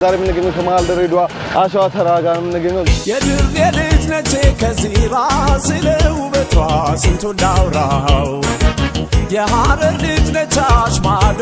ዛሬ የምንገኘው ከመሀል ድሬዳዋ አሸዋ ተራ ጋር ነው የምንገኘው። የድሬ ልጅ ነቼ ከዚራ፣ ስለ ውበቷ ስንቱን ላውራው። የሐረር ልጅ ነች አሽማዶ።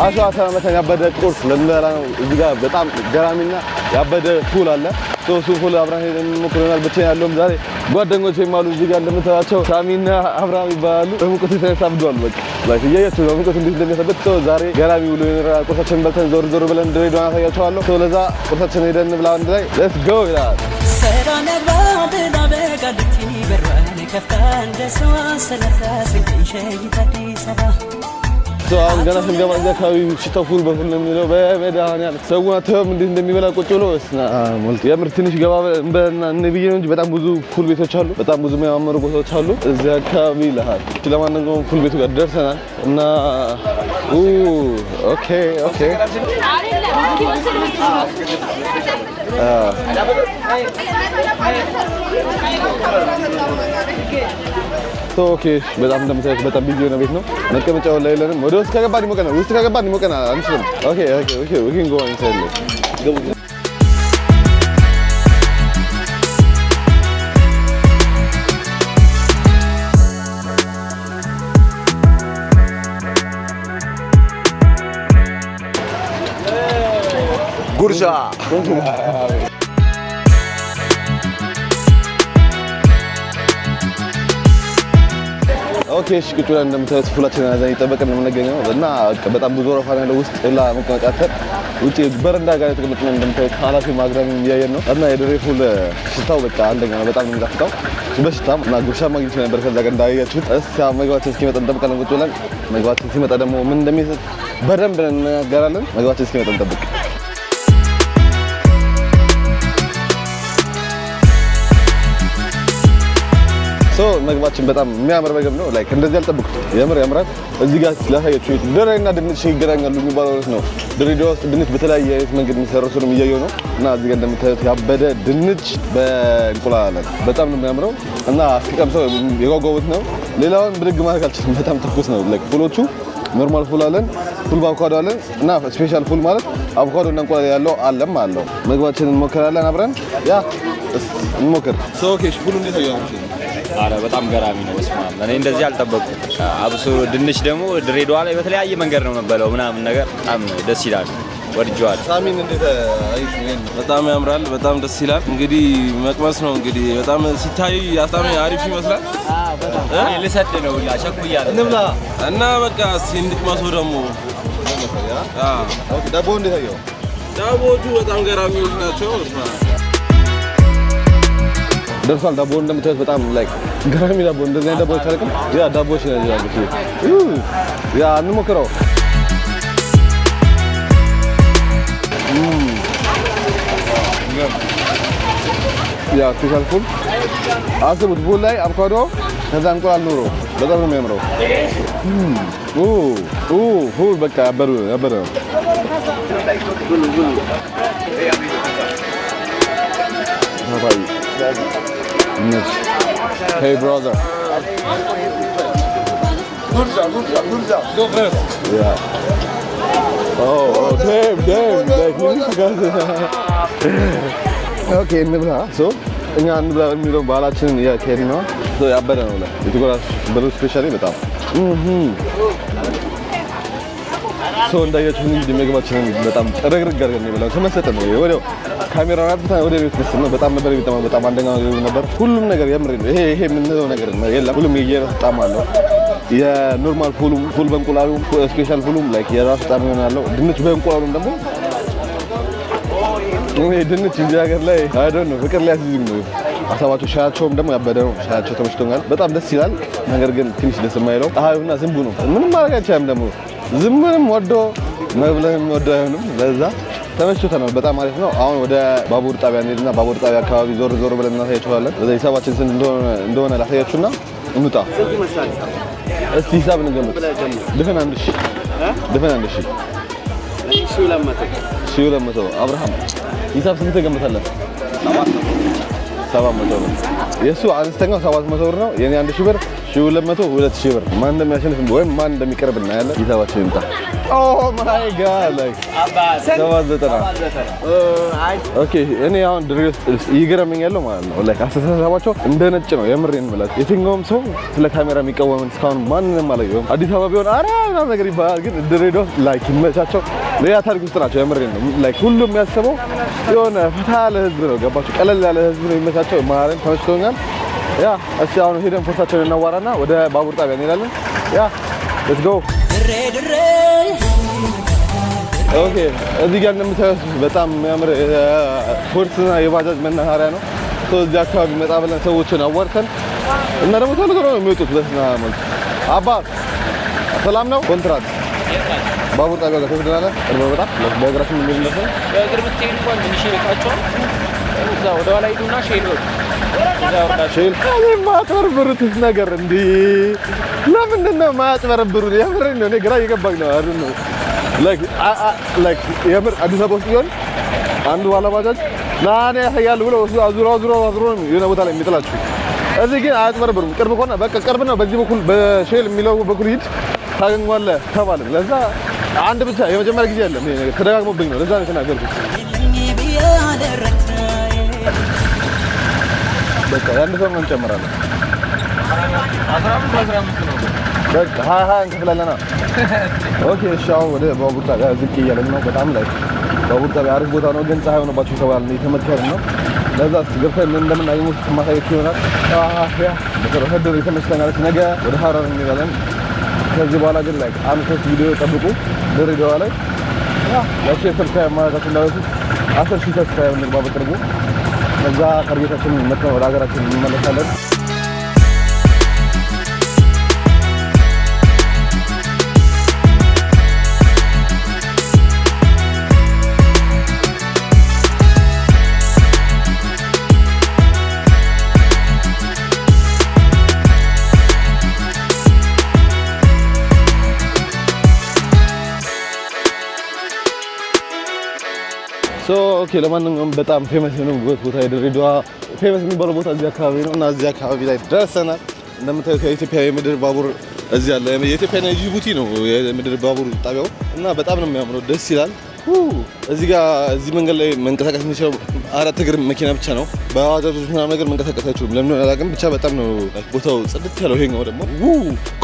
አሸዋ ተራ መተን ያበደ ቁርስ ልንበላ ነው። እዚህ ጋር በጣም ገራሚና ያበደ ፉል አለ። እሱ ፉል አብረን ሄደን እንሞክር ይሆናል። ብቻዬን ያለውም ዛሬ፣ ጓደኞቼም አሉ እዚህ ጋር እንደምታያቸው ሳሚና አብርሃም ይባላሉ። በሙቀቱ የተነሳ አብደዋል። በቃ like እያያችሁ ነው ሙቀቱ እንዴት እንደሚያሳብድ። So ዛሬ ገራሚ ውሎ ይኖረናል። ቁርሳችንን በልተን ዞር ዞር ብለን ድሬዳዋን አሳያቸዋለሁ። So ለዛ ቁርሳችንን ሄደን እንብላ አንድ ላይ። Let's go ይላል። ሰላም ያግባ ብላ በቃሊቲ በሯን ከፍታ፣ እንደ ሰው አሰናብታ ስንቅን ሸኝታ አዲስ አበባ። So አሁን ገና ስንገባ እዚህ አካባቢ ሽታው ፉል በፉል ነው የሚለው። በመድኃኒዓለም ሰው አታየውም እንዴት እንደሚበላ ቁጭ ብሎ። እስና ሞልቶ የምር ትንሽ ገባ እንበልና ብዬ ነው እንጂ በጣም ብዙ ፉል ቤቶች አሉ። በጣም ብዙ የሚያማምሩ ቦታዎች አሉ እዚህ አካባቢ ይልሃል። ለማንኛውም ፉል ቤቱ ጋር ደርሰናል እና okay. በጣም እንደምታዩት በጣም busy የሆነ ቤት ነው። መቀመጫው ላይ የለንም። ወደ ውስጥ ከገባን ይሞቀናል። ውስጥ ከገባን ይሞቀናል። አንችልም። Okay, we can go inside. ገቡ። ጉርሻ። Okay, እሺ፣ ቁጭ ብለን እንደምታዩት ፉላችንን ያዘን እየጠበቅን ነው የምንገኘው እና በጣም ብዙ ወረፋ ነው ያለው። ውስጥ ሁላ መቀመጫ አጥተን ውጭ በረንዳ ጋር የተቀመጥነው። እንደምታዩት ኃላፊ ማግራሚ እያየን ነው እና የድሬ ፉል ሽታው በቃ አንደኛ ነው። በጣም ነው የሚጣፍጠው በሽታም እና ጉርሻ ማግኘት ነበር። ከዛ ጋር እንዳያችሁት እስኪ ምግባችን እስኪመጣ እንጠብቃለን። ቁጭ ብለን ምግባችን ሲመጣ ደግሞ ምን እንደሚሰጥ በደንብ እንናገራለን። ምግባችን እስኪመጣ እንጠብቅ። So ምግባችን በጣም የሚያምር ምግብ ነው። Like እንደዚህ አልጠብኩት። የምር ያምራል። እዚህ ጋር ላሳያችሁ፣ ድሬና ድንች ይገናኛሉ የሚባለው እውነት ነው። ድሬዳዋ ውስጥ ድንች በተለያየ አይነት መንገድ የሚሰሩ እሱንም እያየሁ ነው እና እዚህ ጋር እንደምታዩት ያበደ ድንች በእንቁላል አለ። በጣም ነው የሚያምረው እና እስኪቀምሰው የጓጓሁት ነው። ሌላውን ብድግ ማድረግ አልችልም። በጣም ትኩስ ነው። Like ፉሎቹ normal ፉል አለን፣ ፉል በአቮካዶ አለን እና special ፉል ማለት አቮካዶ እና እንቁላል ያለው አለም አለው። ምግባችንን እንሞክራለን አብረን፣ yeah እንሞክር። So okay፣ ፉሉ እንዴት አየኸው? አረ በጣም ገራሚ ነው። በስመ አብ፣ እኔ እንደዚህ አልጠበቅኩም። አብሶ ድንች ደግሞ ድሬዳዋ ላይ በተለያየ መንገድ ነው የምበለው ምናምን ነገር፣ በጣም ደስ ይላል። ወድጄዋለሁ። ሳሚን እንዴት አየሽ? በጣም ያምራል። በጣም ደስ ይላል። እንግዲህ መቅመስ ነው እንግዲህ። በጣም ሲታይ በጣም አሪፍ ይመስላል። እኔ ልሰድ ነው ሁላ ቸኩያለሁ። እንብላ። እና በቃ እስኪ እንቅመሰው ደግሞ። አዎ። Okay፣ ዳቦ እንዴት አየኸው? ዳቦዎቹ በጣም ገራሚዎች ናቸው። በስመ አብ። ደርሷል። ዳቦ እንደምታዩት በጣም like ገራሚ ዳቦ። እንደዚህ አይነት ዳቦ አላውቅም። Yeah፣ ዳቦዎች ነው ያሉት። Yeah፣ እንሞክረው። Yeah፣ special ፉል አስቡት። ፉል ላይ አቮካዶ ከዛ እንቁላል ኑሮ በጣም ነው የሚያምረው። ኡ ኡ ፉል በቃ ያበደ ያበደ ነው። ፓፓይ። Hey brother. Yeah. Oh, damn, damn. Like, you need to go. Okay, እንብላ። So እኛ እንብላ የሚለው ባህላችንን እያካሄድን ነው። So ያበደ ነው ላይ የተጎራሽ በሉ specially በጣም። So እንዳያችሁት እንግዲህ ምግባችንን በጣም ጥርግርግ አድርገን ነው የበላነው። ተመሰጠን ነው፣ ወዲያው ካሜራውን አጥፍተን ወደ ቤት መስል ነው። በጣም ነበር የሚጠማው። በጣም አንደኛ ነገር ነበር። ሁሉም ነገር የምር ነው። ይሄ ይሄ የምንለው ነገር የለም። ሁሉም የየራሱ ጣዕም አለው። የ normal ፉሉም፣ ፉል በእንቁላሉም፣ special ፉሉም like የራሱ ጣዕም ይሆናለው። ድንች በእንቁላሉም ደግሞ፣ ይሄ ድንች እዚህ ሀገር ላይ I don't know ፍቅር ሊያስይዝም ነው። ሀሳባቸው ሻያቸውም ደግሞ ያበደ ነው። ሻያቸው ተመችቶኛል። በጣም ደስ ይላል። ነገር ግን ትንሽ ደስ የማይለው ፀሐዩና ዝንቡ ነው። ምንም ማድረግ አይቻልም። ደግሞ ዝምንም ወዶ መብለንም ወዶ አይሆንም። ለዛ ተመችቶናል። በጣም አሪፍ ነው። አሁን ወደ ባቡር ጣቢያ እንሄድና ባቡር ጣቢያ አካባቢ ዞር ዞር ብለን እናሳያችኋለን። በዛ ሂሳባችን ስንት እንደሆነ ላሳያችሁና እንውጣ። እስቲ ሂሳብ እንገምት። ድፍን 1000፣ ድፍን 1000፣ 1200። አብርሃም ሂሳብ ስንት ትገምታለህ? 700 ብር። የእሱ አነስተኛው 700 ብር ነው። የኔ 1000 ብር፣ 1200፣ 2000 ብር። ማን እንደሚያሸንፍ ወይም ማን እንደሚቀርብ እናያለን። ሂሳባችን ይምጣ። Oh my God, like 790። Okay፣ እኔ አሁን ድሬ ውስጥ እየገረመኝ ያለው ማለት ነው like አስተሳሰባቸው እንደ ነጭ ነው። የምሬን የምላችሁ የትኛውም ሰው ስለ ካሜራ የሚቃወምን እስካሁን ማንንም አላየሁም። አዲስ አበባ ቢሆን አረ ምናምን ነገር ይባላል፣ ግን ድሬዳዋ ውስጥ like ይመቻቸው፣ ሌላ ታሪክ ውስጥ ናቸው። የምሬን ነው። Like ሁሉም የሚያስበው የሆነ ፈታ ያለ ህዝብ ነው። ገባችሁ? ቀለል ያለ ህዝብ ነው። ይመቻቸው። ማርያም ተመችቶኛል። Yeah፣ እስኪ አሁን ሄደን ፖርታቸውን እናዋራና ወደ ባቡር ጣቢያ እንሄዳለን። Yeah, let's go. ድሬ ድሬ። Okay፣ እዚህ ጋር እንደምታዩት በጣም የሚያምር የፖርትና የባጃጅ መናኸሪያ ነው። So እዚህ አካባቢ መጣ ብለን ሰዎችን አዋርተን እና ደግሞ ቶሎ ቶሎ ነው የሚወጡት። በስመ አብ። አባ ሰላም ነው? ኮንትራት ባቡር ጣቢያ ጋር ትወስደናለህ? ቅርብ ነው በጣም፣ በእግራችን የምንሄድ ነው። በእግር ብትሄዱ እንኳን ትንሽ ይርቃቸዋል። እዛ ወደ ኋላ ሂዱና ሼል በሉ። እዛ ወርዳችሁ ሼል። እኔ የማያጭበረብሩት ነገር እንዲህ ለምንድን ነው የማያጭበረብሩት? የምሬን ነው። እኔ ግራ እየገባኝ ነው። አይደል ነው like የምር አዲስ አበባ ውስጥ ቢሆን አንዱ ባለ ባጃጅ ና እኔ ያሳያል ብሎ ወስዶ አዙሮ አዙሮ አዙሮ ነው የሆነ ቦታ ላይ የሚጥላችሁ። እዚህ ግን አያጭበረብሩም። ቅርብ ከሆነ በቃ ቅርብ ነው። በዚህ በኩል በሼል የሚለው በኩል ሂድ ታገኘዋለህ ተባልን። ለዛ አንድ ብቻ የመጀመሪያ ጊዜ አይደለም፣ ይሄ ነገር ተደጋግሞብኝ ነው። ለዛ ነው የተናገርኩት። የለኝ ብያለረታይ። በቃ የአንድ ሰው እንጨምራለን። በቃ 20 20 እንከፍላለና። Okay፣ እሺ። አሁን ወደ ባቡር ጣቢያ ዝቅ እያለን ነው። በጣም like ባቡር ጣቢያ አሪፍ ቦታ ነው፣ ግን ፀሐይ ሆነባቸው ተባልን፣ እየተመከርን ነው። ለዛ እስኪ ገብተን ምን እንደምናገኝ ውስጥ ማሳየት ይሆናል። Yeah፣ በተረፈ ድሬ ተመችተናለች። ነገ ወደ ሀረር እንሄዳለን። ከዚህ በኋላ ግን like አንድ ሶስት ቪዲዮ ጠብቁ ድሬዳዋ ላይ። Yeah፣ like፣ subscribe ማድረጋችሁ እንዳትረሱ። 10,000 subscribe እንግባ በቅርቡ። ከዛ target ኣችንን መጥተን ወደ ሀገራችን እንመለሳለን። So okay፣ ለማንኛውም በጣም famous የሆነ ቦታ፣ የድሬዳዋ famous የሚባለው ቦታ እዚህ አካባቢ ነው እና እዚህ አካባቢ ላይ ደርሰናል። እንደምታዩት የኢትዮጵያ የምድር ባቡር እዚህ አለ። የኢትዮጵያና የጅቡቲ ነው የምድር ባቡር ጣቢያው እና በጣም ነው የሚያምረው፣ ደስ ይላል። እዚህ ጋር እዚህ መንገድ ላይ መንቀሳቀስ የሚችለው አራት እግር መኪና ብቻ ነው። በባጃጆች ምናምን ነገር መንቀሳቀስ አይችሉም። ለምን እንደሆነ አላውቅም። ብቻ በጣም ነው ቦታው ጽድት ያለው። ይሄኛው ደግሞ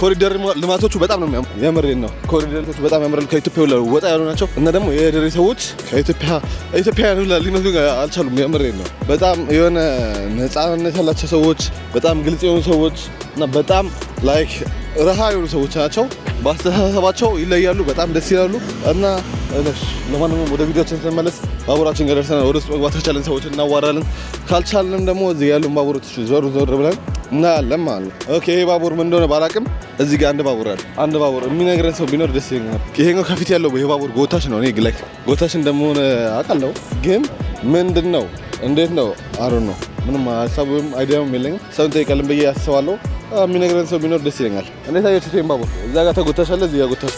ኮሪደር ልማቶቹ በጣም ነው የሚያምሩ። የምሬን ነው። ኮሪደሮቹ በጣም ያምራሉ። ከኢትዮጵያ ሁላ ወጣ ያሉ ናቸው እና ደግሞ የድሬ ሰዎች ከኢትዮጵያ ኢትዮጵያውያን ሁላ ሊመስሉ አልቻሉም። የምሬን ነው። በጣም የሆነ ነፃነት ያላቸው ሰዎች፣ በጣም ግልጽ የሆኑ ሰዎች እና በጣም like ረሃ የሆኑ ሰዎች ናቸው። በአስተሳሰባቸው ይለያሉ። በጣም ደስ ይላሉ እና እሺ፣ ለማንኛውም ወደ ቪዲዮችን ስንመለስ ባቡራችን ጋር ደርሰናል። ወደ ውስጥ መግባት ከቻለን ሰዎች እናዋራለን፣ ካልቻልንም ደግሞ እዚህ ያሉን ባቡሮች ዞር ዞር ብለን እናያለን ማለት ነው። Okay፣ ይሄ ባቡር ምን እንደሆነ ባላቅም እዚህ ጋር አንድ ባቡር አለ። አንድ ባቡር የሚነግረን ሰው ቢኖር ደስ ይለኛል። ይሄኛው ከፊት ያለው የባቡር ጎታች ነው። እኔ like ጎታች እንደመሆነ አውቃለሁ፣ ግን ምንድን ነው፣ እንዴት ነው አሩን ነው ምንም ሀሳቡም idea ውም የለኝም። ሰው እንጠይቃለን ብዬ አስባለሁ። የሚነግረን ሰው ቢኖር ደስ ይለኛል። እንዴት አያችሁት ይሄን ባቡር? እዛ ጋር ተጎታች አለ፣ እዚህ ጋር ጎታች።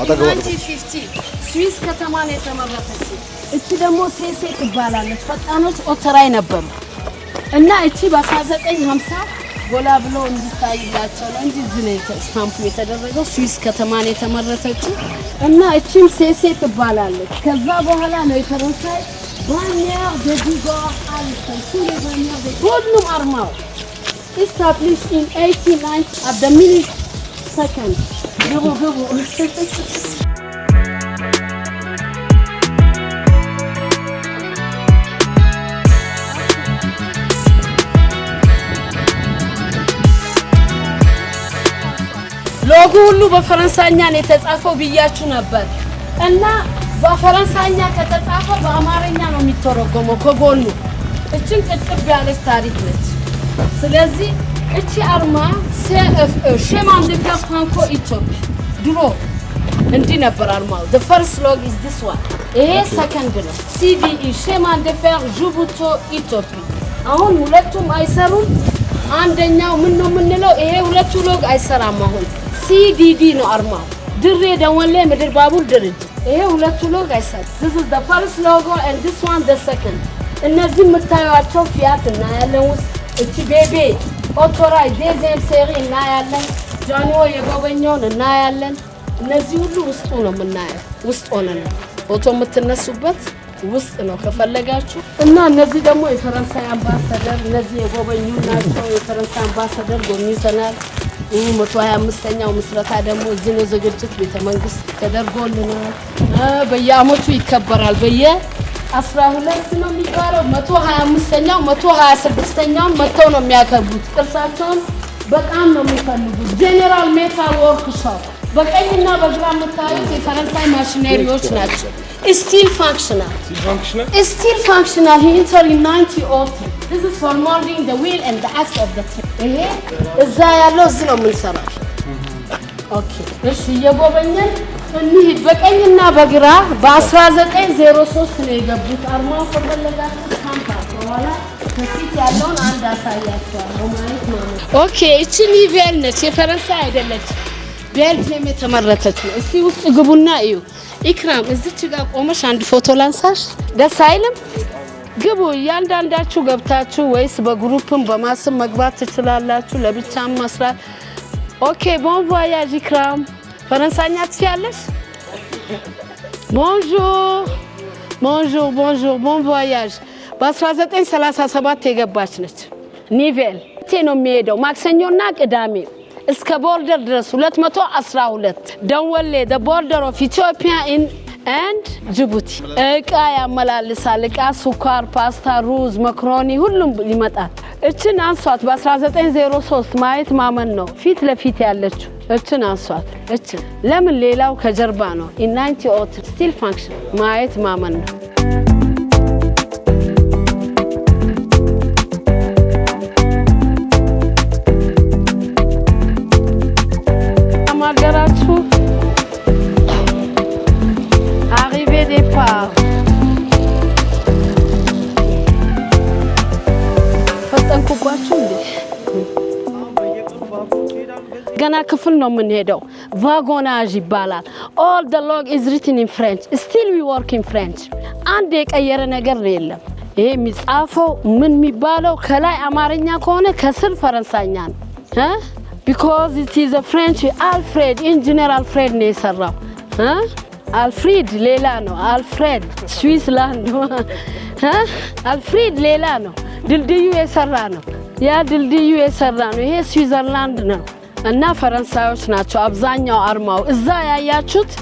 አጠገቡ 1950 ስዊስ ከተማ ነው የተመረተችው። እቺ ደግሞ ሴሴ ትባላለች። ፈጣኖች ኦተራይ ነበሩ እና እቺ በ1950 ጎላ ብሎ እንዲታይላቸው ነው እንጂ እዚህ ነው stamp ኡ የተደረገው። ስዊስ ከተማ ነው የተመረተችው እና እቺም ሴሴ ትባላለች። ከዛ በኋላ ነው የፈረንሳይ bannière de Bigorre Alstom tous les bannières de ሁሉም አርማው established in 1890 at the minute second ግቡ ግቡ። ሎጎ ሁሉ በፈረንሳይኛ ነው የተጻፈው ብያችሁ ነበር እና በፈረንሳይኛ ከተጻፈ በአማርኛ ነው የሚተረጎመው ከጎኑ። እችን ቅጥብ ያለች ታሪክ ነች። ስለዚህ እቺ አርማ CFE፣ Chemin de Fer Franco Éthiopie፣ ድሮ እንዲህ ነበር አርማው። The first logo is this one። ይሄ ሰከንድ ነው። CDE፣ Chemin de Fer Djibouti Éthiopie። አሁን ሁለቱም አይሰሩም። አንደኛው ምን ነው የምንለው? ይሄ ሁለቱ ሎግ አይሰራም። አሁን CDD ነው አርማው። ድሬ ደወሌ ምድር ባቡር ድርጅት። ይሄ ሁለቱ ሎጎ አይሳል። This is the first logo and this one the second። እነዚህ የምታዩቸው ፊያት እናያለን ውስጥ፣ እቺ ቤቤ autorail deuxième série እናያለን። ጃንሆይ የጎበኘውን እናያለን። እነዚህ ሁሉ ውስጡ ነው የምናየው። ውስጥ ሆነን ነው ፎቶ የምትነሱበት ውስጥ ነው ከፈለጋችሁ። እና እነዚህ ደግሞ የፈረንሳይ አምባሳደር እነዚህ የጎበኙ ናቸው። የፈረንሳይ አምባሳደር ጎብኝተናል። ይህ 125ኛው ምስረታ ደግሞ እዚህ ነው ዝግጅት ቤተ መንግስት ተደርጎልናል። በየአመቱ ይከበራል። በየ 12 ነው የሚባለው። 125ኛው 126ኛውን መጥተው ነው የሚያከብሩት። ቅርሳቸውን በጣም ነው የሚፈልጉት። General Metal Workshop በቀኝና በግራ የምታዩት የፈረንሳይ ማሽነሪዎች ናቸው። Still functional, still functional. He entered in 1903. This is for molding the wheel and the axle of the train. ይሄ እዛ ያለው እዚህ ነው የምንሰራው። Okay፣ እሺ፣ እየጎበኘን እንሂድ። በቀኝና በግራ በ1903 ነው የገቡት። አርማው ከፈለጋችሁ stamp በኋላ ከፊት ያለውን አንድ አሳያቸዋለሁ ማየት ማለት ነው። Okay፣ እቺ ኒቬል ነች፣ የፈረንሳይ አይደለች። ቤልጅየም የተመረተች ነው። እስቲ ውስጥ ግቡና እዩ። ኢክራም፣ እዚች ጋር ቆመሽ አንድ ፎቶ ላንሳሽ። ደስ አይልም? ግቡ። እያንዳንዳችሁ ገብታችሁ ወይስ በ group ም በ mass ም መግባት ትችላላችሁ። ለብቻም መስራት። Okay፣ bon voyage ኢክራም። ፈረንሳይኛ ትችያለሽ? Bonjour, bonjour, bonjour, bon voyage። በ1937 የገባች ነች። ኒቬል ቴ ነው የሚሄደው ማክሰኞና ቅዳሜ እስከ border ድረስ 212 ደንወሌ፣ the border of Ethiopia in and ጅቡቲ እቃ ያመላልሳል። እቃ፣ ስኳር፣ ፓስታ፣ ሩዝ፣ መክሮኒ ሁሉም ይመጣል። እችን አንሷት። በ1903 ማየት ማመን ነው። ፊት ለፊት ያለችው እችን አንሷት። እችን ለምን ሌላው ከጀርባ ነው። In 1903 still function ማየት ማመን ነው። አደራችሁ። Arrivée départ። ፈጠንኩባችሁ እንዴ? ገና ክፍል ነው የምንሄደው። Wagonnage ይባላል። All the log is written in French, still we work in French። አንድ የቀየረ ነገር የለም። ይሄ የሚጻፈው ምን የሚባለው ከላይ አማርኛ ከሆነ ከስር ፈረንሳይኛ ነው። Because it is French አልፍሬድ፣ ኢንጂነር አልፍሬድ ነው የሰራው። አልፍሪድ ሌላ ነው። አልፍሬድ ስዊዝላንድ፣ አልፍሪድ ሌላ ነው። ድልድዩ የሰራ ነው። ያ ድልድዩ የሰራ ነው። ይሄ ስዊዘርላንድ ነው እና ፈረንሳዮች ናቸው አብዛኛው አርማው። እዛ ያያችሁት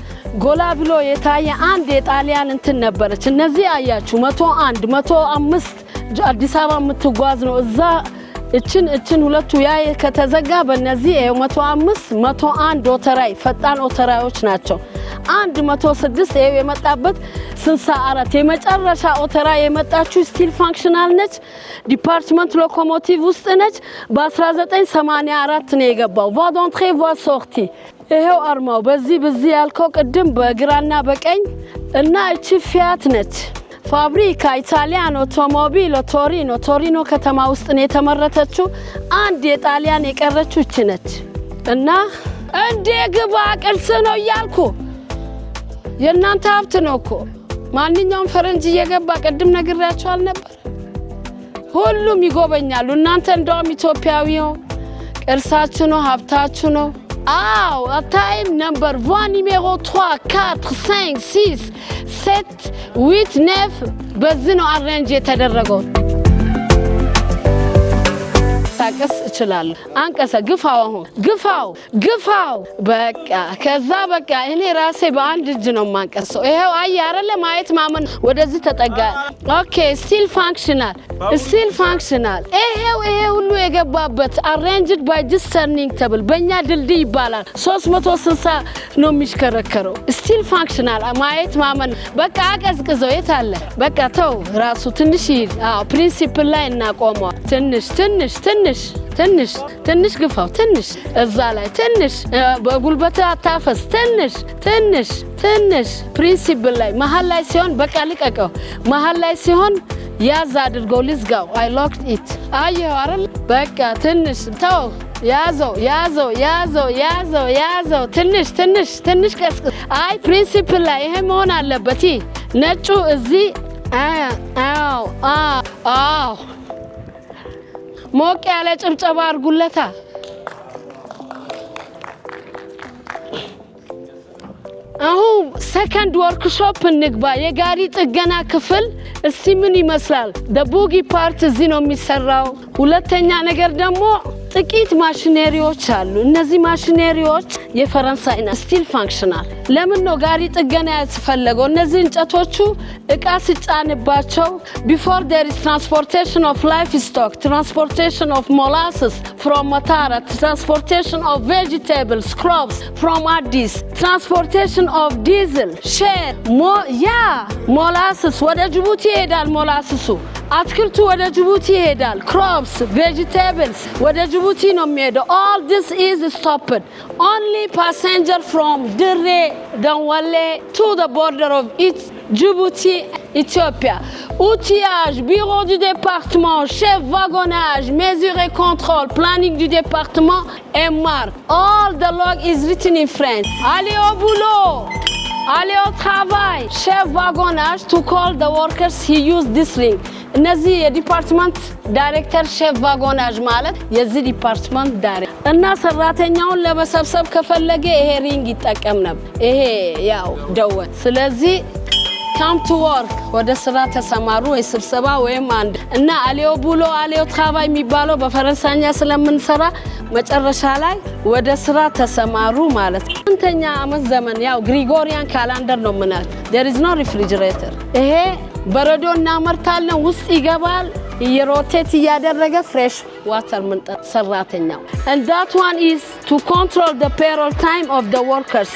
ጎላ ብሎ የታየ አንድ የጣሊያን እንትን ነበረች። እነዚህ አያችሁ 101 105 አዲስ አበባ የምትጓዝ ነው። እዛ እችን ሁለቱ ያ ከተዘጋ በእነዚህ 105 101 autorail ፈጣን autorail ኦች ናቸው። 106 ይኸው የመጣበት 64 የመጨረሻ autorail የመጣችው still functional ነች። Department locomotive ውስጥ ነች። በ1984 ነው የገባው። Voie d'entrée, voie sortie። ይሄው አርማው በዚህ ያልከው ቅድም በግራና በቀኝ እና እቺ ፊያት ነች። Fabbrica Italiana Automobili Torino፣ ቶሪኖ ከተማ ውስጥ ነው የተመረተችው። አንድ የጣሊያን የቀረችው እቺ ነች። እና እንዴ ግባ፣ ቅርስ ነው እያልኩ የእናንተ ሀብት ነው እኮ። ማንኛውም ፈረንጅ እየገባ ቅድም ነግሬያቸው አልነበር? ሁሉም ይጎበኛሉ። እናንተ እንደውም ኢትዮጵያዊ ቅርሳችሁ ነው፣ ሀብታችሁ ነው። አዎ፣ time number voie numéro 3 4 5 6 7 8 9 በዚህ ነው arrange የተደረገው። ታቀስ እችላለሁ። አንቀሰ ግፋው፣ አሁን ግፋው፣ ግፋው። በቃ ከዛ በቃ እኔ ራሴ በአንድ እጅ ነው የማንቀሰው። ይኸው አየህ አይደለ? ማየት ማመን። ወደዚህ ተጠጋ። Okay፣ still functional, still functional። ይሄው ይሄ ሁሉ የገባበት arranged by this turning table በእኛ ድልድይ ይባላል። 360 ነው የሚሽከረከረው። Still functional ማየት ማመን። በቃ አቀዝቅዘው። የት አለ? በቃ ተው፣ ራሱ ትንሽ ይሂድ። አዎ፣ principle ላይ እናቆመዋል። ትንሽ ትንሽ ትንሽ ትንሽ ትንሽ ግፋው፣ ትንሽ እዛ ላይ ትንሽ በጉልበት አታፈስ። ትንሽ ትንሽ ትንሽ principle ላይ መሀል ላይ ሲሆን በቃ ልቀቀው። መሀል ላይ ሲሆን ያዝ አድርገው ልዝጋው። I locked it። አየኸው አይደል? በቃ ትንሽ ተው። ያዘው፣ ያዘው፣ ያዘው፣ ያዘው፣ ያዘው። ትንሽ ትንሽ ትንሽ ቀስቅስ። አይ፣ principle ላይ ይሄ መሆን አለበት። ይህ ነጩ እዚህ። አዎ አዎ፣ ሞቅ ያለ ጭብጨባ አድርጉለታ። አሁን second workshop እንግባ። የጋሪ ጥገና ክፍል እስቲ ምን ይመስላል? Bogie part እዚህ ነው የሚሰራው። ሁለተኛ ነገር ደግሞ ጥቂት ማሽነሪዎች አሉ። እነዚህ ማሽነሪዎች የፈረንሳይ ና still functional። ለምን ነው ጋሪ ጥገና ያስፈለገው? እነዚህ እንጨቶቹ እቃ ሲጫንባቸው before there is transportation of livestock, transportation of molasses from Matara, transportation of vegetables, crops from Addis, transportation of diesel, shale, yeah, molasses ወደ ጅቡቲ ይሄዳል። Molasses ኡ፣ አትክልቱ ወደ ጅቡቲ ይሄዳል። Crops, vegetables ወደ ጅቡቲ ነው የሚሄደው። All this is stopped. Only passenger from ድሬ ደንወሌ to the border of Djibouti, Ethiopia. Outillage, bureau du département, chef wagonnage, mesure et contrôle, planning du département et marque. All the log is written in French. Allez au boulot! Allez au travail! Chef wagonnage, to call the workers, he used this ring. እነዚህ የ department director፣ chef wagonnage ማለት የዚህ department director እና ሰራተኛውን ለመሰብሰብ ከፈለገ ይሄ ring ይጠቀም ነበር። ይሄ ያው ደወል። ስለዚህ come to work፣ ወደ ስራ ተሰማሩ ወይ ስብሰባ ወይም አንድ እና allez au boulot, allez au travail የሚባለው በፈረንሳይኛ ስለምንሰራ መጨረሻ ላይ ወደ ስራ ተሰማሩ ማለት ነው። ስንተኛ ዓመት ዘመን? ያው Gregorian calendar ነው ምናል። There is no refrigerator። ይሄ በረዶ እናመርታለን፣ ውስጥ ይገባል፣ እየ rotate እያደረገ fresh water ምንጠ ሰራተኛው። And that one is to control the payroll time of the workers.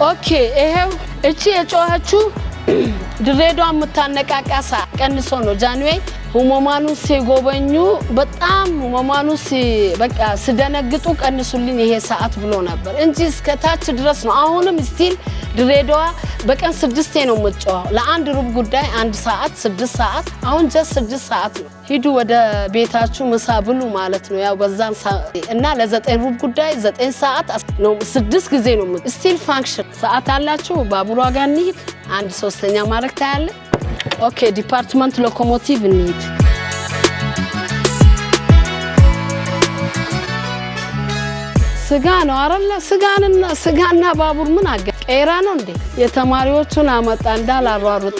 Okay፣ ይሄው እቺ የጮኸችው ድሬዳዋ የምታነቃቃ ሰዓት ቀንሶ ነው። ጃንዌይ ህሙማኑ ሲጎበኙ በጣም ህሙማኑ በቃ ሲደነግጡ ቀንሱልኝ ይሄ ሰዓት ብሎ ነበር እንጂ እስከ ታች ድረስ ነው። አሁንም still ድሬዳዋ በቀን ስድስቴ ነው የምትጮኸው። ለአንድ ሩብ ጉዳይ አንድ ሰዓት፣ 6 ሰዓት። አሁን just 6 ሰዓት ነው። ሂዱ ወደ ቤታችሁ ምሳ ብሉ ማለት ነው። ያው በዛን እና ለዘጠኝ ሩብ ጉዳይ፣ 9 ሰዓት ነው። ስድስት ጊዜ ነው። Still function ሰዓት አላችሁ። ባቡሯ ጋር እንሂድ። አንድ ሶስተኛ ማድረግ ታያለ። Okay፣ department locomotive እንሂድ። ስጋ ነው አይደለ? ስጋንና ስጋና ባቡር ምን አገ ቄራ ነው እንዴ? የተማሪዎቹን አመጣ እንዳላሯሩጥ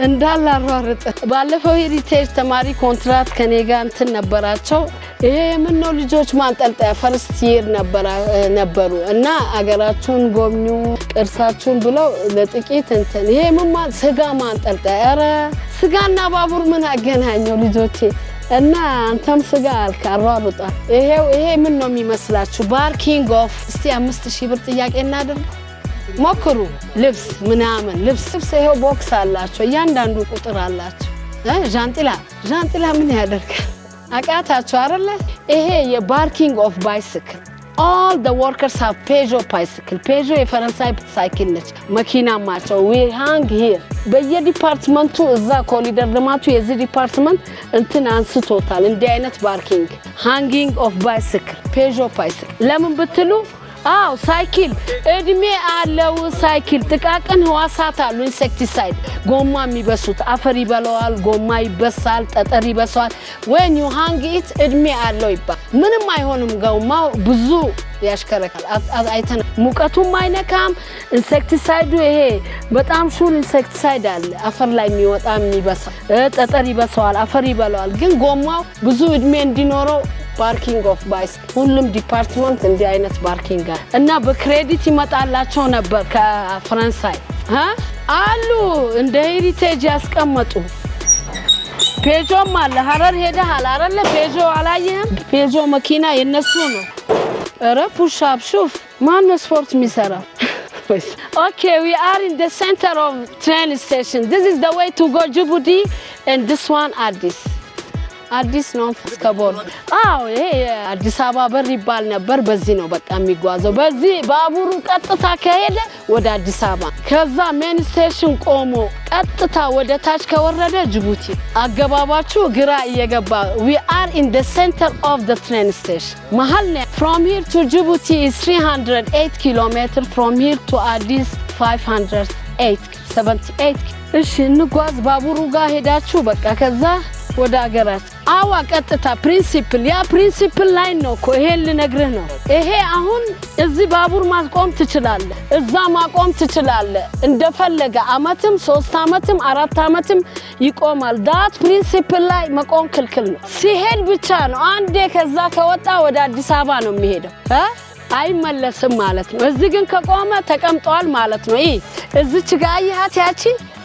እንዳላሯሩጥ። ባለፈው heritage ተማሪ ኮንትራት ከኔ ጋር እንትን ነበራቸው። ይሄ ምን ነው? ልጆች ማንጠልጠያ first year ነበሩ እና አገራችሁን ጎብኙ ቅርሳችሁን ብለው ለጥቂት እንትን ይሄ ምን ስጋ ማንጠልጠያ። ኧረ ስጋና ባቡር ምን አገናኘው ልጆቼ? እና አንተም ስጋ አልክ አሯሩጣ። ይሄው ይሄ ምን ነው የሚመስላችሁ? Parking of እስቲ 5,000 ብር ጥያቄ እናድርግ። ሞክሩ። ልብስ ምናምን ልብስ ልብስ ይሄው box አላቸው። እያንዳንዱ ቁጥር አላቸው። ዣንጥላ ዣንጥላ ምን ያደርጋል? አቃታችሁ አይደለ? ይሄ የ parking of bicycle። All the workers have Peugeot bicycle። ፔዦ የፈረንሳይ ሳይክል ነች። መኪናም አቸው። We hang here በየ department ኡ እዛ ኮሪደር ልማቱ የዚህ department እንትን አንስቶታል። እንዲህ አይነት parking hanging of bicycle፣ Peugeot bicycle። ለምን ብትሉ አዎ፣ ሳይክል እድሜ አለው። ሳይክል ጥቃቅን ህዋሳት አሉ። Insecticide ጎማ የሚበሱት አፈር ይበላዋል፣ ጎማ ይበሳል፣ ጠጠር ይበሳዋል። When you hang it እድሜ አለው ይባል። ምንም አይሆንም። ጎማው ብዙ ያሽከረካል። አይተን ሙቀቱም አይነካም። Insecticide ኡ ይሄ በጣም ሹል insecticide አለ አፈር ላይ የሚወጣ የሚበሳ ጠጠር ይበሳዋል፣ አፈር ይበላዋል። ግን ጎማው ብዙ እድሜ እንዲኖረው parking of bicycle ሁሉም department እንዲህ አይነት parking አለ እና በ credit ይመጣላቸው ነበር ከፈረንሳይ አሉ እንደ heritage ያስቀመጡ። ፔጆም አለ። ሀረር ሄደሃል አይደለ? ፔጆ አላየህም? ፔጆ መኪና የነሱ ነው። ኧረ push up ሹፍ። ማነው ስፖርት የሚሰራ? Okay, we are in the center of train station. This is the way to go Djibouti and this one Addis. አዲስ ነው እስከ ቦር። አዎ፣ ይሄ የአዲስ አበባ በር ይባል ነበር። በዚህ ነው በቃ የሚጓዘው። በዚህ ባቡሩ ቀጥታ ከሄደ ወደ አዲስ አበባ፣ ከዛ main station ቆሞ ቀጥታ ወደ ታች ከወረደ ጅቡቲ። አገባባችሁ ግራ እየገባ፣ we are in the center of the train station መሀል ነው። From here to ጅቡቲ is 308 ኪሎ ሜትር፣ from here to አዲስ 508 78። እሺ፣ እንጓዝ። ባቡሩ ጋር ሄዳችሁ በቃ ከዛ ወደ ሀገራችን። አዋ፣ ቀጥታ principal፣ ያ principal line ነው እኮ፣ ይሄን ልነግርህ ነው። ይሄ አሁን እዚህ ባቡር ማስቆም ትችላለህ፣ እዛ ማቆም ትችላለህ። እንደፈለገ አመትም፣ 3 አመትም፣ 4 አመትም ይቆማል። That principal ላይ መቆም ክልክል ነው። ሲሄድ ብቻ ነው። አንዴ ከዛ ከወጣ ወደ አዲስ አበባ ነው የሚሄደው እ አይመለስም ማለት ነው። እዚህ ግን ከቆመ ተቀምጧል ማለት ነው። ይህ እዚች ጋ አየሃት፣ ያቺ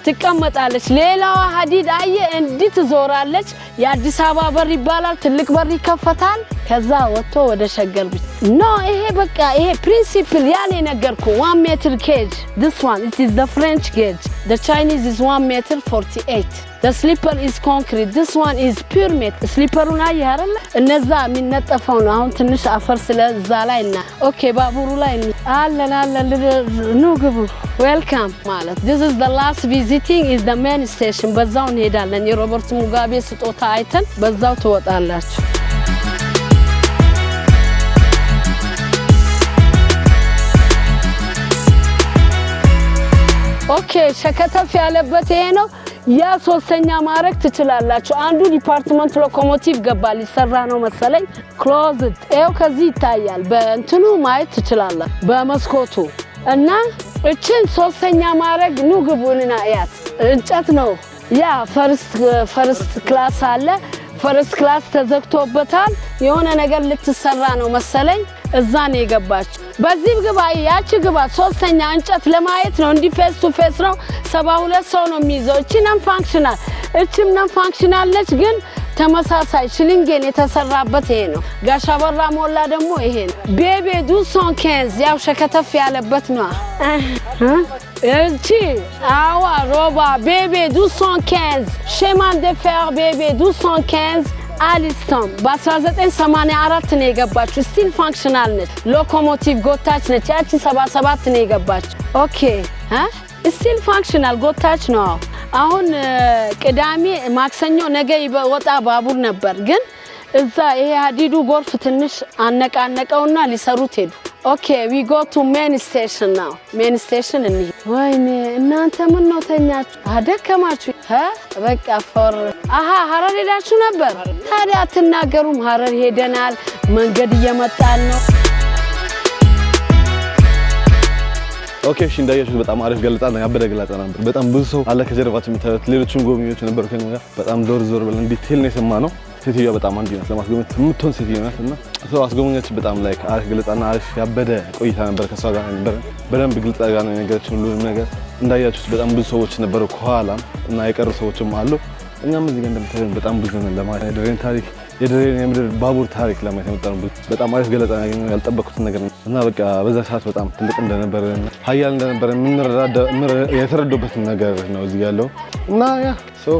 ትቀመጣለች። ሌላዋ ሀዲድ አየ እንዲህ ትዞራለች። የአዲስ አበባ በር ይባላል። ትልቅ በር ይከፈታል። ከዛ ወጥቶ ወደ ሸገር ብቻ። No፣ ይሄ በቃ ይሄ principal ያን የነገርኩ 1 meter gauge። This one, it is the French gauge። The Chinese is 1 meter 48። The sleeper is concrete። This one is pure metal። Sleeper ኡን አየህ አይደለ? እነዛ የሚነጠፈው ነው። አሁን ትንሽ አፈር ስለዛ ላይ እና okay፣ ባቡሩ ላይ አለን አለን። ኑ ግቡ። Welcome ማለት this is the last visiting is the main station። በዛው እንሄዳለን። የሮበርት ሙጋቤ ስጦታ አይተን በዛው ትወጣላችሁ። Okay፣ ሸከተፍ ያለበት ይሄ ነው። ያ ሶስተኛ ማድረግ ትችላላችሁ። አንዱ department locomotive ገባ፣ ሊሰራ ነው መሰለኝ። Closed ይኸው ከዚህ ይታያል። በእንትኑ ማየት ትችላላችሁ በመስኮቱ። እና እችን ሶስተኛ ማድረግ፣ ኑ ግቡንና እያት። እንጨት ነው ያ። First class አለ። First class ተዘግቶበታል። የሆነ ነገር ልትሰራ ነው መሰለኝ። እዛ ነው የገባችው። በዚህ ግባ፣ ያቺ ግባ። ሶስተኛ እንጨት ለማየት ነው። እንዲህ face to face ነው። 72 ሰው ነው የሚይዘው። እቺ non functional፣ እችም non functional ነች፣ ግን ተመሳሳይ ሽሊንጌን የተሰራበት ይሄ ነው። ጋሻ በራ ሞላ ደግሞ ይሄ ነው። BB 215 ያው ሸከተፍ ያለበት ነው። እቺ አዋ ሮባ BB 215፣ chemin de fer BB 215 Alstom በ1984 ነው የገባችው። Still functional ነች። Locomotive ጎታች ነች። ያቺ 77 ነው የገባችው። Okay፣ still functional ጎታች ነው። አሁን ቅዳሜ፣ ማክሰኞ፣ ነገ ወጣ ባቡር ነበር፣ ግን እዛ ይሄ ሀዲዱ ጎርፍ ትንሽ አነቃነቀውና ሊሰሩት ሄዱ። Okay, we go to main station now። Main station እንሂድ። ወይኔ እናንተ ምን ነው ተኛችሁ? አደከማችሁ? በቃ for አሀ ሀረር ሄዳችሁ ነበር? ታዲያ አትናገሩም? ሀረር ሄደናል። መንገድ እየመጣን ነው። Okay፣ እሺ፣ እንዳያችሁት በጣም አሪፍ ገለጻ ነው፣ ያበደ ገለጻ ነበር። በጣም ብዙ ሰው አለ ከጀርባችን የምታዩት፣ ሌሎችም ጎብኚዎች ነበሩ ከኛ ጋር። በጣም ዞር ዞር ብለን detail ነው የሰማነው። ሴትዮዋ በጣም አንድ ናት፣ ለማስጎብኘት የምትሆን ሴትዮ ናት። እና ሰው አስጎብኛችን በጣም like አሪፍ ገለጻና አሪፍ ያበደ ቆይታ ነበር ከሷ ጋር ነበር። በደንብ ግልጽ ጋር ነው የነገረችን ሁሉንም ነገር። እንዳያችሁት በጣም ብዙ ሰዎች ነበሩ ከኋላም እና የቀሩ ሰዎችም አሉ። እኛም እዚህ ጋር እንደምታዩን በጣም ብዙ ነን ለማየት፣ የድሬን ታሪክ፣ የድሬን የምድር ባቡር ታሪክ ለማየት የመጣነው። በጣም አሪፍ ገለጻ ያገኘነው፣ ያልጠበቅኩትን ነገር ነው። እና በቃ በዛ ሰዓት በጣም ትልቅ እንደነበረ፣ ሀያል እንደነበረ የተረዳሁበት ነገር ነው እዚህ ያለው። እና yeah, so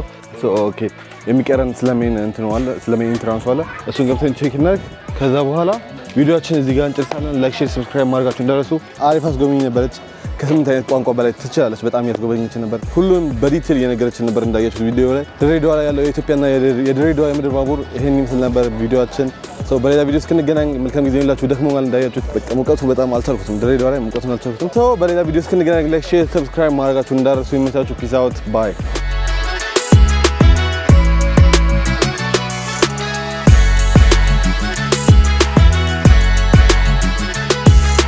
okay፣ የሚቀረን ስለ main እንትኑ አለ፣ ስለ main entrance ኡ አለ። እሱን ገብተን check እናድርግ። ከዛ በኋላ ቪዲዮአችን እዚህ ጋር እንጨርሳለን። Like፣ share፣ subscribe ማድረጋችሁ እንዳትረሱ። አሪፍ አስጎብኝ ነበረች። ከስምንት አይነት ቋንቋ በላይ ትችላለች። በጣም እያስጎበኘችን ነበር። ሁሉም በ detail እየነገረችን ነበር እንዳያችሁት ቪዲዮ ላይ። ድሬዳዋ ላይ ያለው የኢትዮጵያና የድሬዳዋ የምድር ባቡር ይሄን ይመስል ነበር ቪዲዮአችን። So በሌላ ቪዲዮ እስክንገናኝ መልካም ጊዜ ይሁንላችሁ። ደክሞናል እንዳያችሁት። በቃ ሙቀቱ በጣም አልቻልኩትም። ድሬዳዋ ላይ ሙቀቱን አልቻልኩትም። So በሌላ ቪዲዮ እስክንገናኝ like፣ share፣ subscribe ማድረጋችሁ እንዳትረሱ። ይመቻችሁ። Peace out, bye።